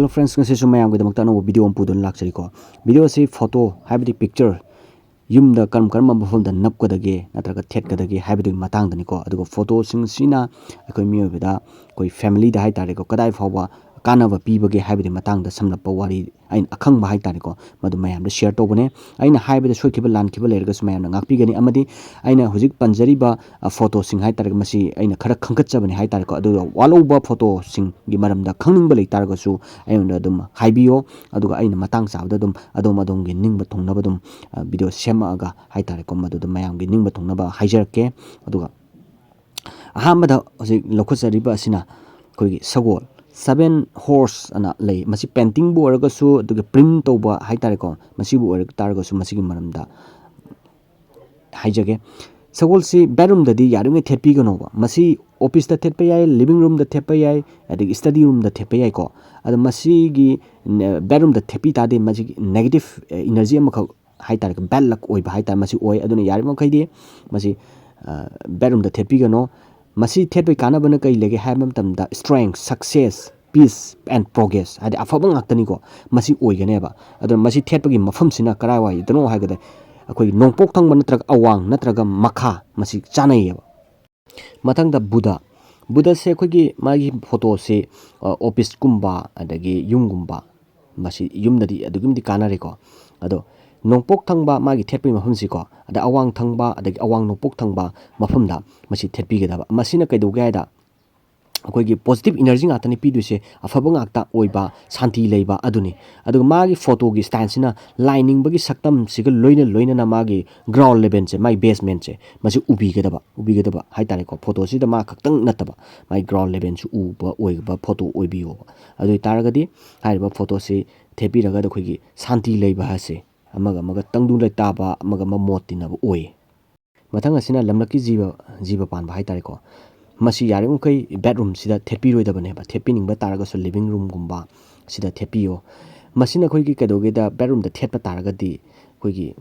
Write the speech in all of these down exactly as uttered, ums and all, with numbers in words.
Hello friends, ꯉꯁꯤꯁꯨ ꯃꯌꯥꯝꯒꯤꯗꯃꯛꯇ ꯑꯅꯧꯕ video ꯑꯃ ꯄꯨꯗꯨꯅ ꯂꯥꯛꯆꯔꯤꯀꯣ꯫ Video ꯑꯁꯤ photo ꯍꯥꯏꯕꯗꯤ picture ꯌꯨꯝꯗ ꯀꯔꯝ ꯀꯔꯝꯕ ꯃꯐꯝꯗ ꯅꯞꯀꯗꯒꯦ ꯅꯠꯇ꯭ꯔꯒ ꯊꯦꯠꯀꯗꯒꯦ ꯍꯥꯏꯕꯗꯨꯒꯤ ꯃꯇꯥꯡꯗꯅꯤꯀꯣ꯫ ꯑꯗꯨꯒ photoꯁꯤꯡꯁꯤꯅ ꯑꯩꯈꯣꯏ ꯃꯤꯑꯣꯏꯕꯗ, ꯑꯩꯈꯣꯏ familyꯗ ꯍꯥꯏꯇꯥꯔꯦꯀꯣ, ꯀꯗꯥꯏ ꯐꯥꯎꯕ ꯀꯥꯟꯅꯕ ꯄꯤꯕꯒꯦ ꯍꯥꯏꯕꯗꯨꯒꯤ ꯃꯇꯥꯡꯗ ꯁꯝꯂꯞꯄ ꯋꯥꯔꯤ ꯑꯩꯅ ꯑꯈꯪꯕ ꯍꯥꯏꯇꯥꯔꯦꯀꯣ, ꯃꯗꯨ ꯃꯌꯥꯝꯗ share ꯇꯧꯕꯅꯦ꯫ ꯑꯩꯅ ꯍꯥꯏꯕꯗ ꯁꯣꯏꯈꯤꯕ ꯂꯥꯟꯈꯤꯕ ꯂꯩꯔꯒꯁꯨ ꯃꯌꯥꯝꯅ ꯉꯥꯛꯄꯤꯒꯅꯤ꯫ ꯑꯃꯗꯤ ꯑꯩꯅ ꯍꯧꯖꯤꯛ ꯄꯟꯖꯔꯤꯕ ꯑ, photoꯁꯤꯡ ꯍꯥꯏꯇꯥꯔꯒ ꯃꯁꯤ ꯑꯩꯅ ꯈꯔ ꯈꯟꯒꯠꯆꯕꯅꯤ ꯍꯥꯏꯇꯥꯔꯦꯀꯣ꯫ ꯑꯗꯨꯒ ꯋꯥꯠꯍꯧꯕ photoꯁꯤꯡꯒꯤ ꯃꯔꯝꯗ ꯈꯪꯅꯤꯡꯕ ꯂꯩꯇꯥꯔꯒꯁꯨ ꯑꯩꯉꯣꯟꯗ ꯑꯗꯨꯝ ꯍꯥꯏꯕꯤꯌꯣ꯫ ꯑꯗꯨꯒ ꯑꯩꯅ ꯃꯇꯥꯡ ꯆꯥꯕꯗ ꯑꯗꯨꯝ ꯑꯗꯣꯝ ꯑꯗꯣꯝꯒꯤ ꯅꯤꯡꯕ ꯊꯨꯡꯅꯕ ꯑꯗꯨꯝ, ꯑ, video ꯁꯦꯝꯃꯛꯑꯒ ꯍꯥꯏꯇꯥꯔꯦꯀꯣ, ꯃꯗꯨꯗ ꯃꯌꯥꯝꯒꯤ ꯅꯤꯡꯕ ꯊꯨꯡꯅꯕ ꯍꯥꯏꯖꯔꯛꯀꯦ꯫ ꯑꯗꯨꯒ ꯑꯍꯥꯟꯕꯗ ꯍꯧꯖꯤꯛ ꯂꯧꯈꯠꯆꯔꯤꯕ ꯑꯁꯤꯅ ꯑꯩꯈꯣꯏꯒꯤ ꯁꯒꯣꯜ, seven horse ꯑꯅ ꯂꯩ꯫ ꯃꯁꯤ paintingꯕꯨ ꯑꯣꯏꯔꯒꯁꯨ, ꯑꯗꯨꯒ print ꯇꯧꯕ ꯍꯥꯏꯇꯥꯔꯦꯀꯣ, ꯃꯁꯤꯕꯨ ꯑꯣꯏꯔ ꯇꯥꯔꯒꯁꯨ ꯃꯁꯤꯒꯤ ꯃꯔꯝꯗ ꯍꯥꯏꯖꯒꯦ꯫ ꯁꯒꯣꯜꯁꯤ bedroomꯗꯗꯤ ꯌꯥꯔꯤꯉꯩ ꯊꯦꯠꯄꯤꯒꯅꯣꯕ꯫ ꯃꯁꯤ officeꯇ ꯊꯦꯠꯄ ꯌꯥꯏ, living roomꯗ ꯊꯦꯠꯄ ꯌꯥꯏ, ꯑꯗꯒꯤ study roomꯗ ꯊꯦꯠꯄ ꯌꯥꯏꯀꯣ꯫ ꯑꯗꯣ ꯃꯁꯤꯒꯤ, ꯅ-, bedroomꯗ ꯊꯦꯠꯄꯤ ꯇꯥꯔꯗꯤ ꯃꯁꯤꯒꯤ negative, ꯑ, energy ꯑꯃꯈꯛ ꯍꯥꯏꯇꯥꯔꯦ, bad luck ꯑꯣꯏꯕ ꯍꯥꯏꯇꯥꯔꯦ, ꯃꯁꯤ ꯑꯣꯏ꯫ ꯑꯗꯨꯅ ꯌꯥꯔꯤꯕ ꯃꯈꯩꯗꯤ ꯃꯁꯤ, ꯑ, bedroomꯗ ꯊꯦꯠꯄꯤꯒꯅꯣ꯫ ꯃꯁꯤ ꯊꯦꯠꯄꯒꯤ ꯀꯥꯟꯅꯕꯅ ꯀꯔꯤ ꯂꯩꯒꯦ ꯍꯥꯏꯕ ꯃꯇꯝꯗ strength, success, peace and progress, ꯍꯥꯏꯗꯤ ꯑꯐꯕ ꯉꯥꯛꯇꯅꯤꯀꯣ ꯃꯁꯤ ꯑꯣꯏꯒꯅꯦꯕ꯫ ꯑꯗꯨꯅ ꯃꯁꯤ ꯊꯦꯠꯄꯒꯤ ꯃꯐꯝꯁꯤꯅ ꯀꯔꯥꯏꯋꯥꯏꯗꯅꯣ ꯍꯥꯏꯕꯗ ꯑꯩꯈꯣꯏꯒꯤ ꯅꯣꯡꯄꯣꯛ ꯊꯪꯕ ꯅꯠꯇ꯭ꯔꯒ ꯑꯋꯥꯡ ꯅꯠꯇ꯭ꯔꯒ ꯃꯈꯥ ꯃꯁꯤ ꯆꯥꯅꯩꯌꯦꯕ꯫ ꯃꯊꯪꯗ ꯕꯨꯙ꯫ ꯕꯨꯙꯁꯦ ꯑꯩꯈꯣꯏꯒꯤ ꯃꯥꯒꯤ photoꯁꯦ, ꯑ, officeꯀꯨꯝꯕ ꯑꯗꯒꯤ ꯌꯨꯝꯒꯨꯝꯕ, ꯃꯁꯤ ꯌꯨꯝꯗꯗꯤ ꯑꯗꯨꯛꯀꯤ ꯃꯇꯤꯛ ꯀꯥꯟꯅꯔꯦꯀꯣ꯫ ꯑꯗꯣ ꯅꯣꯡꯄꯣꯛ ꯊꯪꯕ ꯃꯥꯒꯤ ꯊꯦꯠꯄꯒꯤ ꯃꯐꯝꯁꯤꯀꯣ, ꯑꯗ ꯑꯋꯥꯡ ꯊꯪꯕ ꯑꯗꯒꯤ ꯑꯋꯥꯡ ꯅꯣꯡꯄꯣꯛ ꯊꯪꯕ ꯃꯐꯝꯗ ꯃꯁꯤ ꯊꯦꯠꯄꯤꯒꯗꯕ꯫ ꯃꯁꯤꯅ ꯀꯩꯗꯧꯒꯦ ꯍꯥꯏꯗ ꯑꯩꯈꯣꯏꯒꯤ positive energy ꯉꯥꯛꯇꯅꯤ ꯄꯤꯗꯣꯏꯁꯦ, ꯑꯐꯕ ꯉꯥꯛꯇ ꯑꯣꯏꯕ, ꯁꯥꯟꯇꯤ ꯂꯩꯕ ꯑꯗꯨꯅꯤ꯫ ꯑꯗꯨꯒ ꯃꯥꯒꯤ photoꯒꯤ styleꯁꯤꯅ ꯂꯥꯏꯅꯤꯡꯕꯒꯤ ꯁꯛꯇꯝꯁꯤꯒ ꯂꯣꯏꯅ ꯂꯣꯏꯅꯅ ꯃꯥꯒꯤ ground levelꯁꯦ, ꯃꯥꯒꯤ basementꯁꯦ ꯃꯁꯤ ꯎꯕꯤꯒꯗꯕ, ꯎꯕꯤꯒꯗꯕ ꯍꯥꯏꯇꯥꯔꯦꯀꯣ꯫ Photoꯁꯤꯗ ꯃꯥ ꯈꯛꯇꯪ ꯅꯠꯇꯕ ꯃꯥꯒꯤ ground levelꯁꯨ ꯎꯕ ꯑꯣꯏꯕ photo ꯑꯣꯏꯕꯤꯌꯣꯕ꯫ ꯑꯗꯨ ꯑꯣꯏꯇꯥꯔꯒꯗꯤ ꯍꯥꯏꯔꯤꯕ photoꯁꯤ ꯊꯦꯠꯄꯤꯔꯒꯗꯤ ꯑꯩꯈꯣꯏꯒꯤ ꯁꯥꯟꯇꯤ ꯂꯩꯕ ꯍꯥꯏꯁꯦ, ꯑꯃꯒ ꯑꯃꯒ ꯇꯪꯗꯨ ꯂꯩꯇꯥꯕ, ꯑꯃꯒ ꯑꯃ ꯃꯣꯠ ꯇꯤꯟꯅꯕ ꯑꯣꯏ꯫ ꯃꯊꯪ ꯑꯁꯤꯅ ꯂꯝꯂꯛꯀꯤ ꯖꯤꯕ, ꯖꯤꯕ ꯄꯥꯟꯕ ꯍꯥꯏꯇꯥꯔꯦꯀꯣ꯫ ꯃꯁꯤ ꯌꯥꯔꯤꯕꯃꯈꯩ bedroomꯁꯤꯗ ꯊꯦꯠꯄꯤꯔꯣꯏꯗꯕꯅꯦꯕ꯫ ꯊꯦꯠꯄꯤꯅꯤꯡꯕ ꯇꯥꯔꯒꯁꯨ living roomꯒꯨꯝꯕ ꯁꯤꯗ ꯊꯦꯠꯄꯤꯌꯣ꯫ ꯃꯁꯤꯅ ꯑꯩꯈꯣꯏꯒꯤ ꯀꯩꯗꯧꯒꯦꯗ bedroomꯗ ꯊꯦꯠꯄ ꯇꯥꯔꯒꯗꯤ ꯑꯩꯈꯣꯏꯒꯤ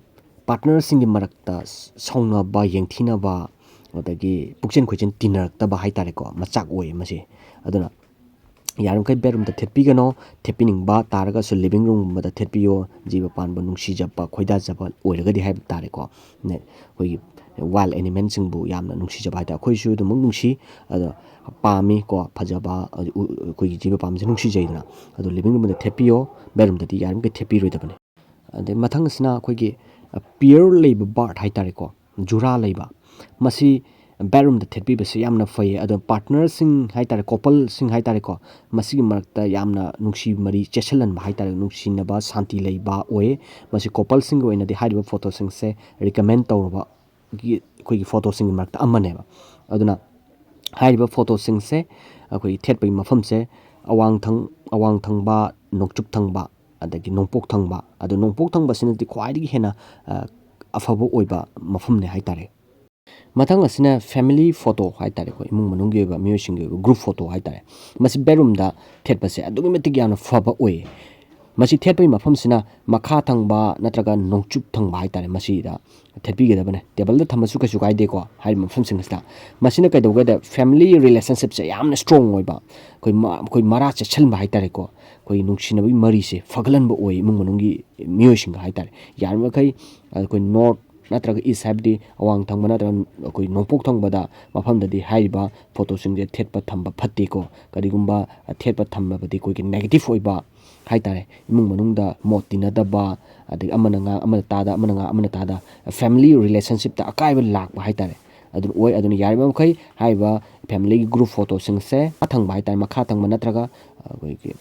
partnerꯁꯤꯡꯒꯤ ꯃꯔꯛꯇ ꯁꯥꯎꯅꯕ, ꯌꯦꯡꯊꯤꯅꯕ, ꯑꯗꯒꯤ ꯄꯨꯛꯆꯦꯟ ꯈꯣꯏꯆꯦꯟ ꯇꯤꯟꯅꯔꯛꯇꯕ ꯍꯥꯏꯇꯥꯔꯦꯀꯣ, ꯃꯆꯥꯛ ꯑꯣꯏꯌꯦ ꯃꯁꯤ꯫ ꯑꯗꯨꯅ ꯌꯥꯔꯤꯃꯈꯩ ꯕꯦꯠꯔꯨꯝꯗ ꯊꯦꯠꯄꯤꯒꯅꯣ꯫ ꯊꯦꯠꯄꯤꯅꯤꯡꯕ ꯇꯥꯔꯒꯁꯨ ꯂꯤꯕꯤꯡ ꯔꯨꯝꯒꯨꯝꯕꯗ ꯊꯦꯠꯄꯤꯌꯣ, ꯖꯤꯕ ꯄꯥꯟꯕ ꯅꯨꯡꯁꯤꯖꯕ ꯈꯣꯏꯗꯥꯖꯕ ꯑꯣꯏꯔꯒꯗꯤ ꯍꯥꯏꯕ ꯇꯥꯔꯦꯀꯣ꯫ ꯅꯦ-, ꯑꯩꯈꯣꯏꯒꯤ ꯋꯥꯏꯜ ꯑꯦꯅꯤꯃꯦꯜꯁꯤꯡꯕꯨ ꯌꯥꯝꯅ ꯅꯨꯡꯁꯤꯖꯕ ꯍꯥꯏ ꯇꯥꯔꯦ, ꯑꯩꯈꯣꯏꯁꯨ ꯑꯗꯨꯃꯛ ꯅꯨꯡꯁꯤ, ꯑꯗꯣ ꯄꯥꯝꯃꯤ ꯀꯣ, ꯐꯖꯕ, ꯑꯗꯨ ꯎ-, ꯑꯩꯈꯣꯏꯒꯤ ꯖꯤꯕ ꯄꯥꯟꯕꯁꯦ ꯅꯨꯡꯁꯤꯖꯩꯗꯅ꯫ ꯑꯗꯣ ꯂꯤꯕꯤꯡ ꯔꯨꯝꯗ ꯊꯦꯠꯄꯤꯌꯣ, ꯕꯦꯠꯔꯨꯝꯗꯗꯤ ꯌꯥꯔꯤꯃꯈꯩ ꯊꯦꯠꯄꯤꯔꯣꯏꯗꯕꯅꯤ꯫ ꯑꯗꯩ ꯃꯊꯪ ꯑꯁꯤꯅ ꯑꯩꯈꯣꯏꯒꯤ, ꯑ, ꯄꯤꯌꯔ ꯂꯩꯕ ꯕꯥꯔꯠ ꯍꯥꯏ ꯇꯥꯔꯦꯀꯣ, ꯖꯨꯔꯥ ꯂꯩꯕ, ꯃꯁꯤ ꯕꯦꯠꯔꯨꯝꯗ ꯊꯦꯠꯄꯤꯕꯁꯦ ꯌꯥꯝꯅ ꯐꯩꯌꯦ꯫ ꯑꯗꯣ ꯄꯥꯔꯠꯅꯔꯁꯤꯡ ꯍꯥꯏ ꯇꯥꯔꯦ, ꯀꯣꯄꯜꯁꯤꯡ ꯍꯥꯏ ꯇꯥꯔꯦꯀꯣ, ꯃꯁꯤꯒꯤ ꯃꯔꯛꯇ ꯌꯥꯝꯅ ꯅꯨꯡꯁꯤ ꯃꯔꯤ ꯆꯦꯠꯁꯤꯜꯍꯟꯕ ꯍꯥꯏ ꯇꯥꯔꯦ, ꯅꯨꯡꯁꯤꯅꯕ ꯁꯥꯟꯇꯤ ꯂꯩꯕ ꯑꯣꯏꯌꯦ꯫ ꯃꯁꯤ ꯀꯣꯄꯜꯁꯤꯡꯒꯤ ꯑꯣꯏꯅꯗꯤ ꯍꯥꯏꯔꯤꯕ ꯐꯣꯇꯣꯁꯤꯡꯁꯦ ꯔꯤꯀꯃꯦꯟ ꯇꯧꯔꯕ ꯒꯤ ꯑꯩꯈꯣꯏꯒꯤ ꯐꯣꯇꯣꯁꯤꯡꯒꯤ ꯃꯔꯛꯇ ꯑꯃꯅꯦꯕ꯫ ꯑꯗꯨꯅ ꯍꯥꯏꯔꯤꯕ ꯐꯣꯇꯣꯁꯤꯡꯁꯦ ꯑꯩꯈꯣꯏꯒꯤ ꯊꯦꯠꯄꯒꯤ ꯃꯐꯝꯁꯦ ꯑꯋꯥꯡ ꯊꯪ-, ꯑꯋꯥꯡ ꯊꯪꯕ, ꯅꯣꯡꯆꯨꯞ ꯊꯪꯕ, ꯑꯗꯒꯤ ꯅꯣꯡꯄꯣꯛ ꯊꯪꯕ꯫ ꯑꯗꯣ ꯅꯣꯡꯄꯣꯛ ꯊꯪꯕꯁꯤꯅꯗꯤ ꯈ꯭ꯋꯥꯏꯗꯒꯤ ꯍꯦꯟꯅ, ꯑ, ꯑꯐꯕ ꯑꯣꯏꯕ ꯃꯐꯝꯅꯦ ꯍꯥꯏ ꯇꯥꯔꯦ꯫ ꯃꯊꯪ ꯑꯁꯤꯅ ꯐꯦꯃꯤꯂꯤ ꯐꯣꯇꯣ ꯍꯥꯏ ꯇꯥꯔꯦ, ꯑꯩꯈꯣꯏ ꯏꯃꯨꯡ ꯃꯅꯨꯡꯒꯤ ꯑꯣꯏꯕ, ꯃꯤꯑꯣꯏꯁꯤꯡꯒꯤ ꯑꯣꯏꯕ ꯒ꯭ꯔꯨꯞ ꯐꯣꯇꯣ ꯍꯥꯏ ꯇꯥꯔꯦ꯫ ꯃꯁꯤ ꯕꯦꯠꯔꯨꯝꯗ ꯊꯦꯠꯄꯁꯦ ꯑꯗꯨꯛꯀꯤ ꯃꯇꯤꯛ ꯌꯥꯝꯅ ꯐꯕ ꯑꯣꯏꯌꯦ꯫ ꯃꯁꯤ ꯊꯦꯠꯄꯒꯤ ꯃꯐꯝꯁꯤꯅ ꯃꯈꯥ ꯊꯪꯕ ꯅꯠꯇ꯭ꯔꯒ ꯅꯣꯡꯆꯨꯞ ꯊꯪꯕ ꯍꯥꯏ ꯇꯥꯔꯦ, ꯃꯁꯤꯗ ꯊꯦꯠꯄꯤꯒꯗꯕꯅꯦ꯫ ꯇꯦꯕꯜꯗ ꯊꯝꯃꯁꯨ ꯀꯩꯁꯨ ꯀꯥꯏꯗꯦꯀꯣ, ꯍꯥꯏꯔꯤꯕ ꯃꯐꯝꯁꯤꯡ ꯑꯁꯤꯗ꯫ ꯃꯁꯤꯅ ꯀꯩꯗꯧꯒꯦꯗ, ꯐꯦꯃꯤꯂꯤ ꯔꯤꯂꯦꯁꯟꯁꯤꯞꯁꯦ ꯌꯥꯝꯅ ꯁ꯭ꯇꯔꯣꯡ ꯑꯣꯏꯕ, ꯑꯩꯈꯣꯏ ꯃ-, ꯑꯩꯈꯣꯏ ꯃꯔꯥ ꯆꯦꯠꯁꯤꯟꯕ ꯍꯥꯏ ꯇꯥꯔꯦꯀꯣ, ꯑꯩꯈꯣꯏ ꯅꯨꯡꯁꯤꯅꯕꯒꯤ ꯃꯔꯤꯁꯦ ꯐꯒꯠꯍꯟꯕ ꯑꯣꯏ ꯏꯃꯨꯡ ꯃꯅꯨꯡꯒꯤ ꯃꯤꯑꯣꯏꯁꯤꯡꯒ ꯍꯥꯏ ꯇꯥꯔꯦ꯫ ꯌꯥꯔꯤꯕꯃꯈꯩ ꯑꯩꯈꯣꯏ ꯅꯣꯔꯠ ꯅꯠꯇ꯭ꯔꯒ ꯏꯁ ꯍꯥꯏꯕꯗꯤ ꯑꯋꯥꯡ ꯊꯪꯕ ꯅꯠꯇ꯭ꯔꯒ ꯑꯩꯈꯣꯏ ꯅꯣꯡꯄꯣꯛ ꯊꯪꯕꯗ ꯃꯐꯝꯗꯗꯤ ꯍꯥꯏꯔꯤꯕ ꯐꯣꯇꯣꯁꯤꯡꯁꯦ ꯊꯦꯠꯄ ꯊꯝꯕ ꯐꯠꯇꯦꯀꯣ꯫ ꯀꯔꯤꯒꯨꯝꯕ ꯊꯦꯠꯄ ꯊꯝꯂꯕꯗꯤ ꯑꯩꯈꯣꯏꯒꯤ ꯅꯦꯒꯦꯇꯤꯞ ꯑꯣꯏꯕ ꯍꯥꯏ ꯇꯥꯔꯦ, ꯏꯃꯨꯡ ꯃꯅꯨꯡꯗ ꯃꯣꯠ ꯇꯤꯟꯅꯗꯕ, ꯑꯗꯒꯤ ꯑꯃꯅ ꯉꯥꯡ ꯑꯃꯅ ꯇꯥꯗ, ꯑꯃꯅ ꯉꯥꯡ ꯑꯃꯅ ꯇꯥꯗ, ꯐꯦꯃꯤꯂꯤ ꯔꯤꯂꯦꯁꯟꯁꯤꯞꯇ ꯑꯀꯥꯏꯕ ꯂꯥꯛꯄ ꯍꯥꯏ ꯇꯥꯔꯦ, ꯑꯗꯨꯅ ꯑꯣꯏ꯫ ꯑꯗꯨꯅ ꯌꯥꯔꯤꯕ ꯃꯈꯩ ꯍꯥꯏꯔꯤꯕ ꯐꯦꯃꯤꯂꯤꯒꯤ ꯒ꯭ꯔꯨꯞ ꯐꯣꯇꯣꯁꯤꯡꯁꯦ ꯃꯈꯥ ꯊꯪꯕ ꯍꯥꯏ ꯇꯥꯔꯦ, ꯃꯈꯥ ꯊꯪꯕ ꯅꯠꯇ꯭ꯔꯒ ꯑꯩꯈꯣꯏꯒꯤ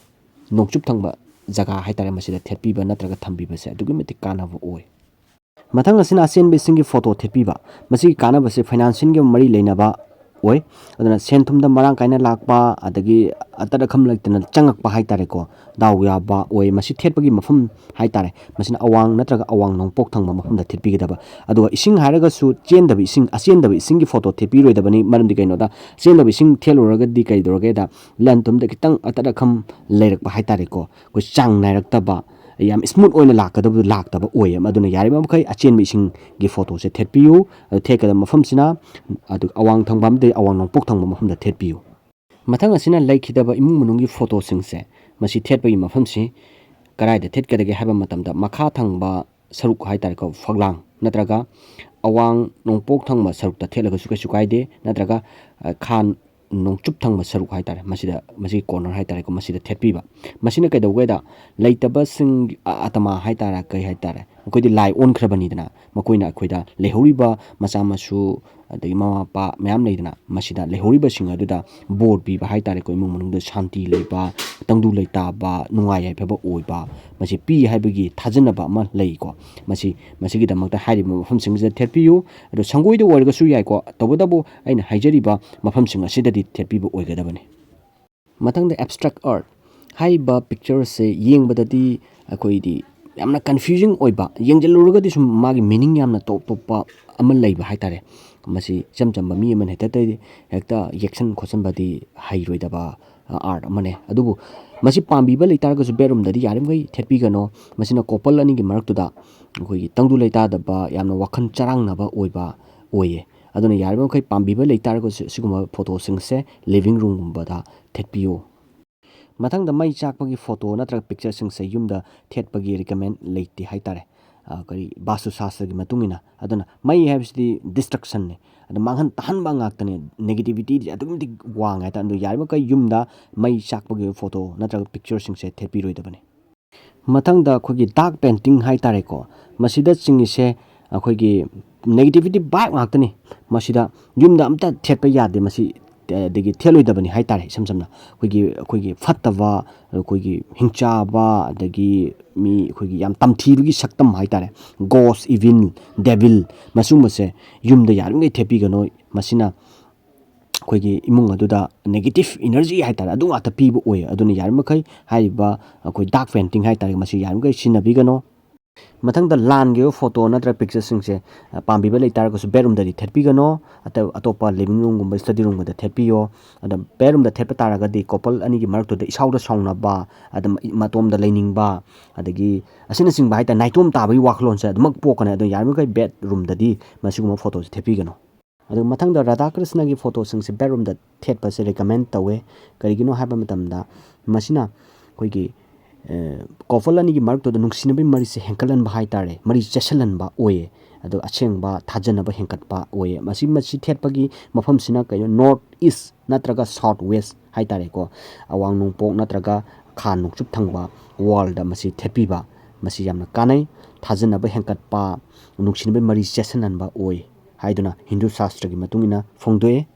ꯅꯣꯡꯆꯨꯞ ꯊꯪꯕ ꯖꯒꯥ ꯍꯥꯏ ꯇꯥꯔꯦ, ꯃꯁꯤꯗ ꯊꯦꯠꯄꯤꯕ ꯅꯠꯇ꯭ꯔꯒ ꯊꯝꯕꯤꯕꯁꯦ ꯑꯗꯨꯛꯀꯤ ꯃꯇꯤꯛ ꯀꯥꯟꯅꯕ ꯑꯣꯏ꯫ ꯃꯊꯪ ꯑꯁꯤꯅ ꯑꯆꯦꯟꯕ ꯏꯁꯤꯡꯒꯤ ꯐꯣꯇꯣ ꯊꯦꯠꯄꯤꯕ꯫ ꯃꯁꯤꯒꯤ ꯀꯥꯟꯅꯕꯁꯦ ꯐꯥꯏꯅꯥꯟꯁꯤꯌꯦꯜꯒꯤ ꯃꯔꯤ ꯂꯩꯅꯕ ꯑꯣꯏ꯫ ꯑꯗꯨꯅ ꯁꯦꯟ ꯊꯨꯝꯗ ꯃꯔꯥꯡ ꯀꯥꯏꯅ ꯂꯥꯛꯄ, ꯑꯗꯒꯤ ꯑꯇꯠ ꯑꯈꯝ ꯂꯩꯇꯅ ꯆꯪꯉꯛꯄ ꯍꯥꯏ ꯇꯥꯔꯦꯀꯣ, ꯗꯥꯎ ꯌꯥꯕ ꯑꯣꯏ꯫ ꯃꯁꯤ ꯊꯦꯠꯄꯒꯤ ꯃꯐꯝ ꯍꯥꯏ ꯇꯥꯔꯦ, ꯃꯁꯤꯅ ꯑꯋꯥꯡ ꯅꯠꯇ꯭ꯔꯒ ꯑꯋꯥꯡ ꯅꯣꯡꯄꯣꯛ ꯊꯪꯕ ꯃꯐꯝꯗ ꯊꯦꯠꯄꯤꯒꯗꯕ꯫ ꯑꯗꯨꯒ ꯏꯁꯤꯡ ꯍꯥꯏꯔꯒꯁꯨ ꯆꯦꯟꯗꯕ ꯏꯁꯤꯡ, ꯑꯆꯦꯟꯗꯕ ꯏꯁꯤꯡꯒꯤ ꯐꯣꯇꯣ ꯊꯦꯠꯄꯤꯔꯣꯏꯗꯕꯅꯤ꯫ ꯃꯔꯝꯗꯤ ꯀꯩꯅꯣꯗ, ꯆꯦꯟꯗꯕ ꯏꯁꯤꯡ ꯊꯦꯠꯂꯨꯔꯒꯗꯤ ꯀꯩꯗꯧꯔꯒꯦꯗ, ꯂꯟ ꯊꯨꯝꯗ ꯈꯤꯇꯪ ꯑꯇꯠ ꯑꯈꯝ ꯂꯩꯔꯛꯄ ꯍꯥꯏ ꯇꯥꯔꯦꯀꯣ, ꯑꯩꯈꯣꯏ ꯆꯥꯡ ꯅꯥꯏꯔꯛꯇꯕ, ꯌꯥꯝ ꯁ꯭ꯃꯨꯠ ꯑꯣꯏꯅ ꯂꯥꯛꯀꯗꯕꯗꯨ ꯂꯥꯛꯇꯕ ꯑꯣꯏꯌꯦ꯫ ꯑꯗꯨꯅ ꯌꯥꯔꯤꯕ ꯃꯈꯩ ꯑꯆꯦꯟꯕ ꯏꯁꯤꯡꯒꯤ ꯐꯣꯇꯣꯁꯦ ꯊꯦꯠꯄꯤꯌꯨ꯫ ꯑꯗꯨ ꯊꯦꯠꯀꯗꯕ ꯃꯐꯝꯁꯤꯅ ꯑꯗꯨ ꯑꯋꯥꯡ ꯊꯪꯕ ꯑꯃꯗꯤ ꯑꯋꯥꯡ ꯅꯣꯡꯄꯣꯛ ꯊꯪꯕ ꯃꯐꯝꯗ ꯊꯦꯠꯄꯤꯌꯨ꯫ ꯃꯊꯪ ꯑꯁꯤꯅ ꯂꯩꯈꯤꯗꯕ ꯏꯃꯨꯡ ꯃꯅꯨꯡꯒꯤ ꯐꯣꯇꯣꯁꯤꯡꯁꯦ, ꯃꯁꯤ ꯊꯦꯠꯄꯒꯤ ꯃꯐꯝꯁꯤ ꯀꯗꯥꯏꯗ ꯊꯦꯠꯀꯗꯒꯦ ꯍꯥꯏꯕ ꯃꯇꯝꯗ, ꯃꯈꯥ ꯊꯪꯕ ꯁꯔꯨꯛ ꯍꯥꯏꯇꯥꯔꯦꯀꯣ, ꯐꯛꯂꯥꯡ ꯅꯠꯇ꯭ꯔꯒ ꯑꯋꯥꯡ ꯅꯣꯡꯄꯣꯛ ꯊꯪꯕ ꯁꯔꯨꯛꯇ ꯊꯦꯠꯂꯒꯁꯨ ꯀꯩꯁꯨ ꯀꯥꯏꯗꯦ, ꯅꯠꯇ꯭ꯔꯒ, ꯑ, ꯈꯥ ꯅꯣꯡꯆꯨꯞ ꯊꯪꯕ ꯁꯔꯨꯛ ꯍꯥꯏꯇꯥꯔꯦ, ꯃꯁꯤꯗ, ꯃꯁꯤꯒꯤ ꯀꯣꯔꯅꯔ ꯍꯥꯏꯇꯥꯔꯦꯀꯣ, ꯃꯁꯤꯗ ꯊꯦꯠꯄꯤꯕ꯫ ꯃꯁꯤꯅ ꯀꯩꯗꯧꯒꯦꯗ, ꯂꯩꯇꯕꯁꯤꯡ, ꯑ-, ꯑꯥꯇꯃꯥ ꯍꯥꯏꯇꯥꯔꯦ, ꯀꯩ ꯍꯥꯏꯇꯥꯔꯦ, ꯃꯈꯣꯏꯗꯤ ꯂꯥꯏ ꯑꯣꯟꯈ꯭ꯔꯕꯅꯤꯗꯅ, ꯃꯈꯣꯏꯅ ꯑꯩꯈꯣꯏꯗ ꯂꯩꯍꯧꯔꯤꯕ ꯃꯆꯥ ꯃꯁꯨ, ꯑꯗꯒꯤ ꯃꯃꯥ ꯃꯄꯥ ꯃꯌꯥꯝ ꯂꯩꯗꯅ, ꯃꯁꯤꯗ ꯂꯩꯍꯧꯔꯤꯕꯁꯤꯡ ꯑꯗꯨꯗ ꯕꯣꯔ ꯄꯤꯕ ꯍꯥꯏꯇꯥꯔꯦꯀꯣ, ꯏꯃꯨꯡ ꯃꯅꯨꯡꯗ ꯁꯥꯟꯇꯤ ꯂꯩꯕ, ꯇꯪꯗꯨ ꯂꯩꯇꯥꯕ, ꯅꯨꯡꯉꯥꯏ ꯌꯥꯏꯐꯕ ꯑꯣꯏꯕ, ꯃꯁꯤ ꯄꯤ ꯍꯥꯏꯕꯒꯤ ꯊꯥꯖꯅꯕ ꯑꯃ ꯂꯩꯀꯣ꯫ ꯃꯁꯤ, ꯃꯁꯤꯒꯤꯗꯃꯛꯇ ꯍꯥꯏꯔꯤꯕ ꯃꯐꯝꯁꯤꯡꯁꯤꯗ ꯊꯦꯠꯄꯤꯌꯨ꯫ ꯑꯗꯣ ꯁꯪꯒꯣꯏꯗ ꯑꯣꯏꯔꯒꯁꯨ ꯌꯥꯏꯀꯣ, ꯇꯧꯕꯇꯕꯨ ꯑꯩꯅ ꯍꯥꯏꯖꯔꯤꯕ ꯃꯐꯝꯁꯤꯡ ꯑꯁꯤꯗꯗꯤ ꯊꯦꯠꯄꯤꯕ ꯑꯣꯏꯒꯗꯕꯅꯤ꯫ ꯃꯊꯪꯗ abstract art ꯍꯥꯏꯔꯤꯕ ꯄꯤꯛꯆꯔꯁꯦ ꯌꯦꯡꯕꯗꯗꯤ ꯑꯩꯈꯣꯏꯗꯤ ꯌꯥꯝꯅ confusing ꯑꯣꯏꯕ, ꯌꯦꯡꯁꯤꯜꯂꯨꯔꯒꯗꯤ ꯁꯨꯝ ꯃꯥꯒꯤ meaning ꯌꯥꯝꯅ ꯇꯣꯞ ꯇꯣꯞꯄ ꯑꯃ ꯂꯩꯕ ꯍꯥꯏꯇꯥꯔꯦ꯫ ꯃꯁꯤ ꯏꯆꯝ ꯆꯝꯕ ꯃꯤ ꯑꯃꯅ ꯍꯦꯛꯇ, ꯍꯦꯛꯇ ꯌꯦꯛꯁꯟ ꯈꯣꯠꯆꯟꯕꯗꯤ ꯍꯩꯔꯣꯏꯗꯕ, ꯑ, art ꯑꯃꯅꯦ꯫ ꯑꯗꯨꯕꯨ ꯃꯁꯤ ꯄꯥꯝꯕꯤꯕ ꯂꯩꯇꯥꯔꯒꯁꯨ bedroomꯗꯗꯤ ꯌꯥꯔꯤꯃꯈꯩ ꯊꯦꯠꯄꯤꯒꯅꯣ꯫ ꯃꯁꯤꯅ couple ꯑꯅꯤꯒꯤ ꯃꯔꯛꯇꯨꯗ ꯑꯩꯈꯣꯏꯒꯤ ꯇꯪꯗꯨ ꯂꯩꯇꯥꯗꯕ, ꯌꯥꯝꯅ ꯋꯥꯈꯜ ꯆꯔꯥꯡꯅꯕ ꯑꯣꯏꯕ ꯑꯣꯏꯌꯦ꯫ ꯑꯗꯨꯅ ꯌꯥꯔꯤꯕ ꯃꯈꯩ ꯄꯥꯝꯕꯤꯕ ꯂꯩꯇꯥꯔꯒꯁꯨ ꯁꯤꯒꯨꯝꯕ ꯐꯣꯇꯣꯁꯤꯡꯁꯦ living roomꯒꯨꯝꯕꯗ ꯊꯦꯠꯄꯤꯌꯨ꯫ ꯃꯊꯪꯗ ꯃꯩ ꯆꯥꯛꯄꯒꯤ ꯐꯣꯇꯣ ꯅꯠꯇ꯭ꯔꯒ ꯄꯤꯛꯆꯔꯁꯤꯡꯁꯦ ꯌꯨꯝꯗ ꯊꯦꯠꯄꯒꯤ recommend ꯂꯩꯇꯦ ꯍꯥꯏꯇꯥꯔꯦ, ꯑ, ꯀꯔꯤ, ꯚꯥꯁꯇꯨ ꯁꯥꯁꯇ꯭ꯔꯒꯤ ꯃꯇꯨꯡ ꯏꯟꯅ꯫ ꯑꯗꯨꯅ ꯃꯩ ꯍꯥꯏꯕꯁꯤꯗꯤ destructionꯅꯦ, ꯑꯗꯨ ꯃꯥꯡꯍꯟ ꯇꯥꯍꯟꯕ ꯉꯥꯛꯇꯅꯦ, negativityꯗꯤ ꯑꯗꯨꯛꯀꯤ ꯃꯇꯤꯛ ꯋꯥꯡꯉꯦ ꯍꯥꯏꯇꯥꯔꯦ꯫ ꯑꯗꯨ ꯌꯥꯔꯤꯕꯃꯈꯩ ꯌꯨꯝꯗ ꯃꯩ ꯆꯥꯛꯄꯒꯤ ꯐꯣꯇꯣ ꯅꯠꯇ꯭ꯔꯒ ꯄꯤꯛꯆꯔꯁꯤꯡꯁꯦ ꯊꯦꯠꯄꯤꯔꯣꯏꯗꯕꯅꯤ꯫ ꯃꯊꯪꯗ ꯑꯩꯈꯣꯏꯒꯤ dark painting ꯍꯥꯏꯇꯥꯔꯦꯀꯣ, ꯃꯁꯤꯗ ꯆꯤꯡꯉꯤꯁꯦ ꯑꯩꯈꯣꯏꯒꯤ negativity vibe ꯉꯥꯛꯇꯅꯤ꯫ ꯃꯁꯤꯗ ꯌꯨꯝꯗ ꯑꯝꯇ ꯊꯦꯠꯄ ꯌꯥꯗꯦ꯫ ꯃꯁꯤ, ꯑꯗꯒꯤ ꯊꯦꯠꯂꯣꯏꯗꯕꯅꯤ ꯍꯥꯏꯇꯥꯔꯦ꯫ ꯏꯁꯝ ꯁꯝꯅ ꯑꯩꯈꯣꯏꯒꯤ, ꯑꯩꯈꯣꯏꯒꯤ ꯐꯠꯇꯕ, ꯑꯩꯈꯣꯏꯒꯤ ꯍꯤꯡꯆꯥꯕ, ꯑꯗꯒꯤ ꯃꯤ ꯑꯩꯈꯣꯏꯒꯤ ꯌꯥꯝ ꯇꯝꯊꯤꯕꯒꯤ ꯁꯛꯇꯝ ꯍꯥꯏꯇꯥꯔꯦ, ghost, evil, devil, ꯃꯁꯤꯒꯨꯝꯕꯁꯦ ꯌꯨꯝꯗ ꯌꯥꯔꯤꯃꯈꯩ ꯊꯦꯠꯄꯤꯒꯅꯨ꯫ ꯃꯁꯤꯅ ꯑꯩꯈꯣꯏꯒꯤ ꯏꯃꯨꯡ ꯑꯗꯨꯗ negative energy ꯍꯥꯏꯇꯥꯔꯦ, ꯑꯗꯨ ꯉꯥꯛꯇ ꯄꯤꯕ ꯑꯣꯏ꯫ ꯑꯗꯨꯅ ꯌꯥꯔꯤꯃꯈꯩ ꯍꯥꯏꯔꯤꯕ ꯑꯩꯈꯣꯏ dark painting ꯍꯥꯏꯇꯥꯔꯦ, ꯃꯁꯤ ꯌꯥꯔꯤꯃꯈꯩ ꯁꯤꯖꯤꯟꯅꯕꯤꯒꯅꯣ꯫ ꯃꯊꯪꯗ ꯂꯥꯟꯒꯤ ꯑꯣꯏꯕ ꯐꯣꯇꯣ ꯅꯠꯇ꯭ꯔꯒ ꯄꯤꯛꯆꯔꯁꯤꯡꯁꯦ, ꯑ, ꯄꯥꯝꯕꯤꯕ ꯂꯩꯇꯥꯔꯒꯁꯨ bedroomꯗꯗꯤ ꯊꯦꯠꯄꯤꯒꯅꯣ꯫ ꯑꯇꯣꯞ-, ꯑꯇꯣꯞꯄ living roomꯒꯨꯝꯕ, study roomꯒꯨꯝꯕꯗ ꯊꯦꯠꯄꯤꯌꯣ꯫ ꯑꯗ bedroomꯗ ꯊꯦꯠꯄ ꯇꯥꯔꯒꯗꯤ couple ꯑꯅꯤꯒꯤ ꯃꯔꯛꯇꯨꯗ ꯏꯁꯥꯎꯗ ꯁꯥꯎꯅꯕ, ꯑꯗ ꯃꯇꯣꯝꯗ ꯂꯩꯅꯤꯡꯕ, ꯑꯗꯒꯤ ꯑꯁꯤꯅꯆꯤꯡꯕ ꯍꯥꯏꯇꯥꯔꯦ, ꯅꯥꯏꯇꯣꯝ ꯇꯥꯕꯒꯤ ꯋꯥꯈꯜꯂꯣꯟꯁꯦ ꯑꯗꯨꯃꯛ ꯄꯣꯛꯀꯅꯤ꯫ ꯑꯗꯨꯅ ꯌꯥꯔꯤꯕꯃꯈꯩ bedroomꯗꯗꯤ ꯃꯁꯤꯒꯨꯝꯕ ꯐꯣꯇꯣꯁꯦ ꯊꯦꯠꯄꯤꯒꯅꯨ꯫ ꯑꯗꯨꯒ ꯃꯊꯪꯗ ꯔꯥꯙꯥ ꯀ꯭ꯔꯤꯁꯅꯒꯤ ꯐꯣꯇꯣꯁꯤꯡꯁꯦ ꯕꯦꯠꯔꯨꯝꯗ ꯊꯦꯠꯄꯁꯦ ꯔꯤꯀꯃꯦꯟ ꯇꯧꯋꯦ꯫ ꯀꯔꯤꯒꯤꯅꯣ ꯍꯥꯏꯕ ꯃꯇꯝꯗ ꯃꯁꯤꯅ ꯑꯩꯈꯣꯏꯒꯤ ꯀꯣꯄꯜ ꯑꯅꯤꯒꯤ ꯃꯔꯛꯇꯨꯗ ꯅꯨꯡꯁꯤꯅꯕꯒꯤ ꯃꯔꯤꯁꯦ ꯍꯦꯟꯀꯠꯍꯟꯕ ꯍꯥꯏ ꯇꯥꯔꯦ, ꯃꯔꯤ ꯆꯦꯠꯁꯤꯜꯍꯟꯕ ꯑꯣꯏꯌꯦ꯫ ꯑꯗꯨꯒ ꯑꯁꯦꯡꯕ ꯊꯥꯖꯅꯕ ꯍꯦꯟꯒꯠꯄ ꯑꯣꯏꯌꯦ꯫ ꯃꯁꯤ, ꯃꯁꯤ ꯊꯦꯠꯄꯒꯤ ꯃꯐꯝꯁꯤꯅ ꯀꯩꯅꯣ, ꯅꯣꯔꯠ ꯏꯁ ꯅꯠꯇ꯭ꯔꯒ ꯁꯥꯎꯠ ꯋꯦꯁ ꯍꯥꯏ ꯇꯥꯔꯦꯀꯣ, ꯑꯋꯥꯡ ꯅꯣꯡꯄꯣꯛ ꯅꯠꯇ꯭ꯔꯒ ꯈꯥ ꯅꯣꯡꯆꯨꯞ ꯊꯪꯕ ꯋꯥꯜꯗ ꯃꯁꯤ ꯊꯦꯠꯄꯤꯕ, ꯃꯁꯤ ꯌꯥꯝꯅ ꯀꯥꯟꯅꯩ꯫ ꯊꯥꯖꯅꯕ ꯍꯦꯟꯒꯠꯄ, ꯅꯨꯡꯁꯤꯅꯕꯒꯤ ꯃꯔꯤ ꯆꯦꯠꯁꯤꯟꯍꯟꯕ ꯑꯣꯏ ꯍꯥꯏꯗꯨꯅ ꯍꯤꯟꯗꯨ ꯁꯥꯁꯇ꯭ꯔꯒꯤ ꯃꯇꯨꯡ ꯏꯟꯅ ꯐꯣꯡꯗꯣꯛꯑꯦ꯫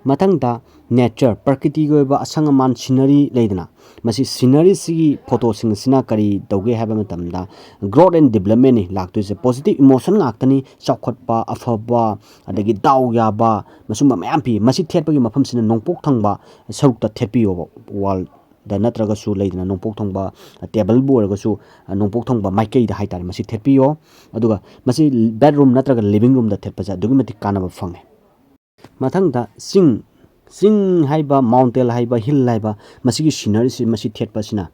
ꯃꯊꯪꯗ ꯅꯦꯆꯔ, ꯄ꯭ꯔꯀꯤꯇꯤꯒꯤ ꯑꯣꯏꯕ ꯑꯁꯪ ꯑꯃꯥꯟ, ꯁꯤꯅꯔꯤ ꯂꯩꯗꯅ, ꯃꯁꯤ ꯁꯤꯅꯔꯤꯁꯤꯒꯤ ꯐꯣꯇꯣꯁꯤꯡ ꯑꯁꯤꯅ ꯀꯔꯤ ꯇꯧꯒꯦ ꯍꯥꯏꯕ ꯃꯇꯝꯗ, growth and developmentꯅꯤ ꯂꯥꯛꯇꯣꯏꯁꯦ꯫ ꯄꯣꯖꯤꯇꯤꯚ ꯏꯃꯣꯁꯟ ꯉꯥꯛꯇꯅꯤ, ꯆꯥꯎꯈꯠꯄ, ꯑꯐꯕ, ꯑꯗꯒꯤ ꯗꯥꯎ ꯌꯥꯕ, ꯃꯁꯨꯝꯕ ꯃꯌꯥꯝ ꯄꯤ꯫ ꯃꯁꯤ ꯊꯦꯠꯄꯒꯤ ꯃꯐꯝꯁꯤꯅ ꯅꯣꯡꯄꯣꯛ ꯊꯪꯕ ꯁꯔꯨꯛꯇ ꯊꯦꯠꯄꯤꯌꯣꯕ꯫ ꯋꯥꯜꯗ ꯅꯠꯇ꯭ꯔꯒꯁꯨ ꯂꯩꯗꯅ, ꯅꯣꯡꯄꯣꯛ ꯊꯪꯕ ꯇꯦꯕꯜꯕꯨ ꯑꯣꯏꯔꯒꯁꯨ ꯅꯣꯡꯄꯣꯛ ꯊꯪꯕ ꯃꯥꯏꯀꯩꯗ ꯍꯥꯏ ꯇꯥꯔꯦ, ꯃꯁꯤ ꯊꯦꯠꯄꯤꯌꯣ꯫ ꯑꯗꯨꯒ ꯃꯁꯤ ꯕꯦꯠꯔꯨꯝ ꯅꯠꯇ꯭ꯔꯒ ꯂꯤꯕꯤꯡ ꯔꯨꯝꯗ ꯊꯦꯠꯄꯁꯦ ꯑꯗꯨꯛꯀꯤ ꯃꯇꯤꯛ ꯀꯥꯟꯅꯕ ꯐꯪꯉꯦ꯫ ꯃꯊꯪꯗ ꯆꯤꯡ, ꯆꯤꯡ ꯍꯥꯏꯕ, ꯃꯥꯎꯟꯇꯦꯟ ꯍꯥꯏꯕ, ꯍꯤꯜ ꯍꯥꯏꯕ, ꯃꯁꯤꯒꯤ ꯁꯤꯅꯔꯤꯁꯤ, ꯃꯁꯤ ꯊꯦꯠꯄꯁꯤꯅ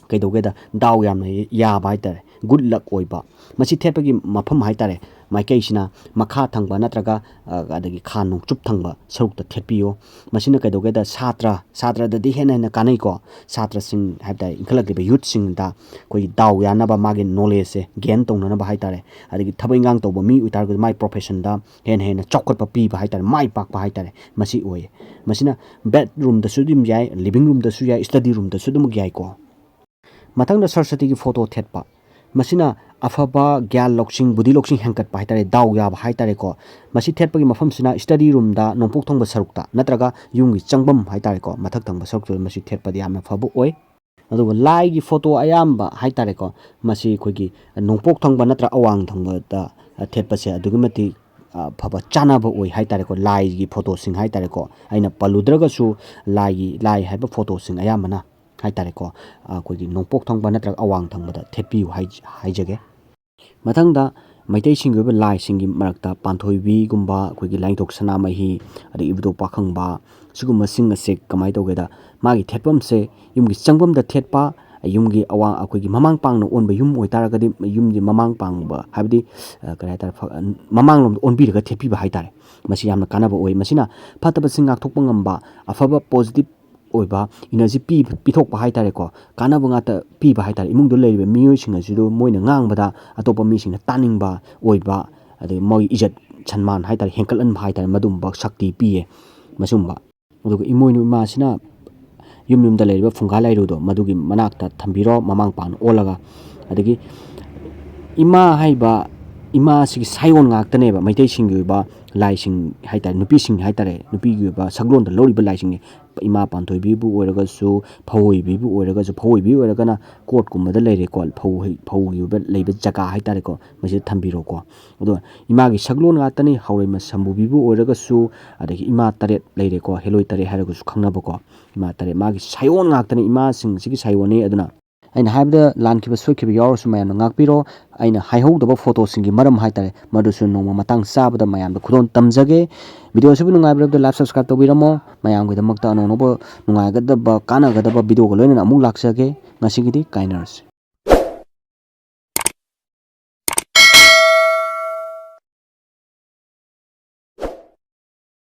ꯀꯩꯗꯧꯒꯦꯗ, ꯗꯥꯎ ꯌꯥꯝꯅ ꯌꯥꯕ ꯍꯥꯏ ꯇꯥꯔꯦ, ꯒꯨꯗ ꯂꯛ ꯑꯣꯏꯕ꯫ ꯃꯁꯤ ꯊꯦꯠꯄꯒꯤ ꯃꯐꯝ ꯍꯥꯏ ꯇꯥꯔꯦ, ꯃꯥꯏꯀꯩꯁꯤꯅ ꯃꯈꯥ ꯊꯪꯕ ꯅꯠꯇ꯭ꯔꯒ, ꯑ, ꯑꯗꯒꯤ ꯈꯥ ꯅꯣꯡꯆꯨꯞ ꯊꯪꯕ ꯁꯔꯨꯛꯇ ꯊꯦꯠꯄꯤꯌꯨ꯫ ꯃꯁꯤꯅ ꯀꯩꯗꯧꯒꯦꯗ, ꯁꯥꯇ꯭ꯔ, ꯁꯥꯇ꯭ꯔꯗꯗꯤ ꯍꯦꯟꯅ ꯍꯦꯟꯅ ꯀꯥꯟꯅꯩꯀꯣ꯫ ꯁꯥꯇ꯭ꯔꯁꯤꯡ ꯍꯥꯏꯕ ꯇꯥꯔꯦ, ꯏꯟꯈꯠꯂꯛꯂꯤꯕ ꯌꯨꯠꯁꯤꯡꯗ ꯑꯩꯈꯣꯏꯒꯤ ꯗꯥꯎ ꯌꯥꯅꯕ, ꯃꯥꯒꯤ ꯅꯣꯂꯦꯖꯁꯦ ꯒꯦꯟ ꯇꯧꯅꯅꯕ ꯍꯥꯏ ꯇꯥꯔꯦ, ꯑꯗꯒꯤ ꯊꯕꯛ ꯏꯟꯈꯥꯡ ꯇꯧꯕ ꯃꯤ ꯑꯣꯏꯇꯥꯔꯒꯗꯤ ꯃꯥꯒꯤ ꯄ꯭ꯔꯣꯐꯦꯁꯟꯗ ꯍꯦꯟꯅ ꯍꯦꯟꯅ ꯆꯥꯎꯈꯠꯄ ꯄꯤꯕ ꯍꯥꯏ ꯇꯥꯔꯦ, ꯃꯥꯏ ꯄꯥꯛꯄ ꯍꯥꯏ ꯇꯥꯔꯦ, ꯃꯁꯤ ꯑꯣꯏꯌꯦ꯫ ꯃꯁꯤꯅ ꯕꯦꯠꯔꯨꯝꯗꯁꯨ ꯑꯗꯨꯝ ꯌꯥꯏ, ꯂꯤꯕꯤꯡ ꯔꯨꯝꯗꯁꯨ ꯌꯥꯏ, ꯁ꯭ꯇꯗꯤ ꯔꯨꯝꯗꯁꯨ ꯑꯗꯨꯃꯛ ꯌꯥꯏꯀꯣ꯫ ꯃꯊꯪꯗ ꯁꯔꯁꯇꯤꯒꯤ ꯐꯣꯇꯣ ꯊꯦꯠꯄ꯫ ꯃꯁꯤꯅ ꯑꯐꯕ ꯒ꯭ꯌꯥꯟ ꯂꯧꯁꯤꯡ, ꯕꯨꯙꯤ ꯂꯧꯁꯤꯡ ꯍꯦꯟꯒꯠꯄ ꯍꯥꯏ ꯇꯥꯔꯦ, ꯗꯥꯎ ꯌꯥꯕ ꯍꯥꯏ ꯇꯥꯔꯦꯀꯣ꯫ ꯃꯁꯤ ꯊꯦꯠꯄꯒꯤ ꯃꯐꯝꯁꯤꯅ ꯁ꯭ꯇꯗꯤ ꯔꯨꯝꯗ, ꯅꯣꯡꯄꯣꯛ ꯊꯪꯕ ꯁꯔꯨꯛꯇ, ꯅꯠꯇ꯭ꯔꯒ ꯌꯨꯝꯒꯤ ꯆꯪꯐꯝ ꯍꯥꯏ ꯇꯥꯔꯦꯀꯣ, ꯃꯊꯛ ꯊꯪꯕ ꯁꯔꯨꯛꯇꯨꯗ ꯃꯁꯤ ꯊꯦꯠꯄꯗꯤ ꯌꯥꯝꯅ ꯐꯕ ꯑꯣꯏ꯫ ꯑꯗꯨꯒ ꯂꯥꯏꯒꯤ ꯐꯣꯇꯣ ꯑꯌꯥꯝꯕ ꯍꯥꯏ ꯇꯥꯔꯦꯀꯣ, ꯃꯁꯤ ꯑꯩꯈꯣꯏꯒꯤ ꯅꯣꯡꯄꯣꯛ ꯊꯪꯕ ꯅꯠꯇ꯭ꯔ ꯑꯋꯥꯡ ꯊꯪꯕꯗ ꯊꯦꯠꯄꯁꯦ ꯑꯗꯨꯛꯀꯤ ꯃꯇꯤꯛ, ꯑ, ꯐꯕ ꯆꯥꯅꯕ ꯑꯣꯏ ꯍꯥꯏ ꯇꯥꯔꯦꯀꯣ꯫ ꯂꯥꯏꯒꯤ ꯐꯣꯇꯣꯁꯤꯡ ꯍꯥꯏ ꯇꯥꯔꯦꯀꯣ, ꯑꯩꯅ ꯄꯜꯂꯨꯗ꯭ꯔꯒꯁꯨ ꯂꯥꯏꯒꯤ, ꯂꯥꯏ ꯍꯥꯏꯕ ꯐꯣꯇꯣꯁꯤꯡ ꯑꯌꯥꯝꯕꯅ ꯍꯥꯏ ꯇꯥꯔꯦꯀꯣ, ꯑ, ꯑꯩꯈꯣꯏꯒꯤ ꯅꯣꯡꯄꯣꯛ ꯊꯪꯕ ꯅꯠꯇ꯭ꯔꯒ ꯑꯋꯥꯡ ꯊꯪꯕꯗ ꯊꯦꯠꯄꯤꯌꯨ ꯍꯥꯏ-, ꯍꯥꯏꯖꯒꯦ꯫ ꯃꯊꯪꯗ ꯃꯩꯇꯩꯁꯤꯡꯒꯤ ꯑꯣꯏꯕ ꯂꯥꯏꯁꯤꯡꯒꯤ ꯃꯔꯛꯇ ꯄꯥꯟꯊꯣꯏꯕꯤꯒꯨꯝꯕ, ꯑꯩꯈꯣꯏꯒꯤ ꯂꯥꯏꯅꯤꯡꯊꯧ ꯁꯅꯥꯃꯍꯤ, ꯑꯗꯒꯤ ꯏꯕꯨꯙꯧ ꯄꯥꯈꯪꯕ, ꯁꯤꯒꯨꯝꯕꯁꯤꯡ ꯑꯁꯦ ꯀꯃꯥꯏꯅ ꯇꯧꯒꯦꯗ, ꯃꯥꯒꯤ ꯊꯦꯠꯐꯝꯁꯦ ꯌꯨꯝꯒꯤ ꯆꯪꯐꯝꯗ ꯊꯦꯠꯄ, ꯌꯨꯝꯒꯤ ꯑꯋꯥ-, ꯑꯩꯈꯣꯏꯒꯤ ꯃꯃꯥꯡ ꯄꯥꯡꯅ ꯑꯣꯟꯕ ꯌꯨꯝ ꯑꯣꯏꯇꯥꯔꯒꯗꯤ, ꯌꯨꯝꯒꯤ ꯃꯃꯥꯡ ꯄꯥꯡꯕ ꯍꯥꯏꯕꯗꯤ, ꯑ, ꯀꯔꯤ ꯍꯥꯏꯇꯥꯔꯦ, ꯐ-, ꯃꯃꯥꯡꯂꯣꯝꯗ ꯑꯣꯟꯕꯤꯔꯒ ꯊꯦꯠꯄꯤꯕ ꯍꯥꯏꯇꯥꯔꯦ꯫ ꯃꯁꯤ ꯌꯥꯝꯅ ꯀꯥꯟꯅꯕ ꯑꯣꯏ꯫ ꯃꯁꯤꯅ ꯐꯠꯇꯕꯁꯤꯡ ꯉꯥꯛꯊꯣꯛꯄ ꯉꯝꯕ, ꯑꯐꯕ positive ꯑꯣꯏꯕ energy ꯄꯤ-, ꯄꯤꯊꯣꯛꯄ ꯍꯥꯏꯇꯥꯔꯦꯀꯣ, ꯀꯥꯟꯅꯕ ꯉꯥꯛꯇ ꯄꯤꯕ ꯍꯥꯏꯇꯥꯔꯦ꯫ ꯏꯃꯨꯡꯗ ꯂꯩꯔꯤꯕ ꯃꯤꯑꯣꯏꯁꯤꯡ ꯑꯁꯤꯗ ꯃꯣꯏꯅ ꯉꯥꯡꯕꯗ ꯑꯇꯣꯞꯄ ꯃꯤꯁꯤꯡꯅ ꯇꯥꯅꯤꯡꯕ ꯑꯣꯏꯕ, ꯑꯗꯒꯤ ꯃꯣꯏ ꯏꯖꯠ ꯁꯟꯃꯥꯟ ꯍꯥꯏꯇꯥꯔꯦ, ꯍꯦꯟꯀꯠꯍꯟꯕ ꯍꯥꯏꯇꯥꯔꯦ, ꯃꯗꯨꯝꯕ ꯁꯛꯇꯤ ꯄꯤꯌꯦ꯫ ꯃꯁꯤꯒꯨꯝꯕ ꯑꯗꯨꯒ ꯏꯃꯣꯏꯅꯨ ꯏꯃꯥꯁꯤꯅ ꯌꯨꯝ ꯌꯨꯝꯗ ꯂꯩꯔꯤꯕ ꯐꯨꯡꯒꯥ ꯂꯥꯏꯔꯨꯗꯣ ꯃꯗꯨꯒꯤ ꯃꯅꯥꯛꯇ ꯊꯝꯕꯤꯔꯣ, ꯃꯃꯥꯡ ꯄꯥꯡꯅ ꯑꯣꯜꯂꯒ꯫ ꯑꯗꯒꯤ ꯏꯃꯥ ꯍꯥꯏꯕ, ꯏꯃꯥꯁꯤꯒꯤ ꯁꯥꯏꯑꯣꯟ ꯉꯥꯛꯇꯅꯦꯕ ꯃꯩꯇꯩꯁꯤꯡꯒꯤ ꯑꯣꯏꯕ ꯂꯥꯏꯁꯤꯡ ꯍꯥꯏꯇꯥꯔꯦ, ꯅꯨꯄꯤꯁꯤꯡ ꯍꯥꯏꯇꯥꯔꯦ, ꯅꯨꯄꯤꯒꯤ ꯑꯣꯏꯕ ꯁꯛꯂꯣꯟꯗ ꯂꯧꯔꯤꯕ ꯂꯥꯏꯁꯤꯡꯁꯦ, ꯏꯃꯥ ꯄꯥꯟꯊꯣꯏꯕꯤꯕꯨ ꯑꯣꯏꯔꯒꯁꯨ, ꯐꯧꯑꯣꯏꯕꯤꯕꯨ ꯑꯣꯏꯔꯒꯁꯨ, ꯐꯧꯑꯣꯏꯕꯤ ꯑꯣꯏꯔꯒꯅ ꯀꯣꯠꯀꯨꯝꯕꯗ ꯂꯩꯔꯦꯀꯣ, ꯐꯧ, ꯐꯧꯒꯤ ꯑꯣꯏꯕ ꯂꯩꯕ ꯖꯒꯥ ꯍꯥꯏꯇꯥꯔꯦꯀꯣ, ꯃꯁꯤꯗ ꯊꯝꯕꯤꯔꯣꯀꯣ꯫ ꯑꯗꯣ ꯏꯃꯥꯒꯤ ꯁꯛꯂꯣꯟ ꯉꯥꯛꯇꯅꯤ, ꯍꯥꯎꯔꯩꯃ ꯁꯝꯕꯨꯕꯤꯕꯨ ꯑꯣꯏꯔꯒꯁꯨ, ꯑꯗꯒꯤ ꯏꯃꯥ ꯇꯔꯦꯠ ꯂꯩꯔꯦꯀꯣ, ꯍꯦꯂꯣꯏ ꯇꯔꯦꯠ ꯍꯥꯏꯔꯒꯁꯨ ꯈꯪꯅꯕꯀꯣ, ꯏꯃꯥ ꯇꯔꯦꯠ, ꯃꯥꯒꯤ ꯁꯥꯏꯑꯣꯟ ꯉꯥꯛꯇꯅꯤ, ꯏꯃꯥꯁꯤꯡꯁꯤꯒꯤ ꯁꯥꯏꯑꯣꯟꯅꯤ꯫ ꯑꯗꯨꯅ ꯑꯩꯅ ꯍꯥꯏꯕꯗ ꯂꯥꯟꯈꯤꯕ ꯁꯣꯏꯈꯤꯕ ꯌꯥꯎꯔꯁꯨ ꯃꯌꯥꯝꯅ ꯉꯥꯛꯄꯤꯔꯣ꯫ ꯑꯩꯅ ꯍꯥꯏꯍꯧꯗꯕ ꯐꯣꯇꯣꯁꯤꯡꯒꯤ ꯃꯔꯝ ꯍꯥꯏꯇꯥꯔꯦ, ꯃꯗꯨꯁꯨ ꯅꯣꯡꯃ ꯃꯇꯥꯡ ꯆꯥꯕꯗ ꯃꯌꯥꯝꯗ ꯈꯨꯗꯣꯜ ꯇꯝꯖꯒꯦ꯫ ꯚꯤꯗꯤꯑꯣ ꯑꯁꯤꯕꯨ ꯅꯨꯡꯉꯥꯏꯕꯤꯔꯕꯗꯤ like, subscribe ꯇꯧꯕꯤꯔꯝꯃꯣ꯫ ꯃꯌꯥꯝꯒꯤꯗꯃꯛꯇ ꯑꯅꯧ ꯑꯅꯧꯕ ꯅꯨꯡꯉꯥꯏꯒꯗꯕ, ꯀꯥꯟꯅꯒꯗꯕ ꯚꯤꯗꯤꯑꯣꯒ ꯂꯣꯏꯅꯅ ꯑꯃꯨꯛ ꯂꯥꯛꯆꯒꯦ꯫ ꯉꯁꯤꯒꯤꯗꯤ ꯀꯥꯏꯅꯔꯁꯤ꯫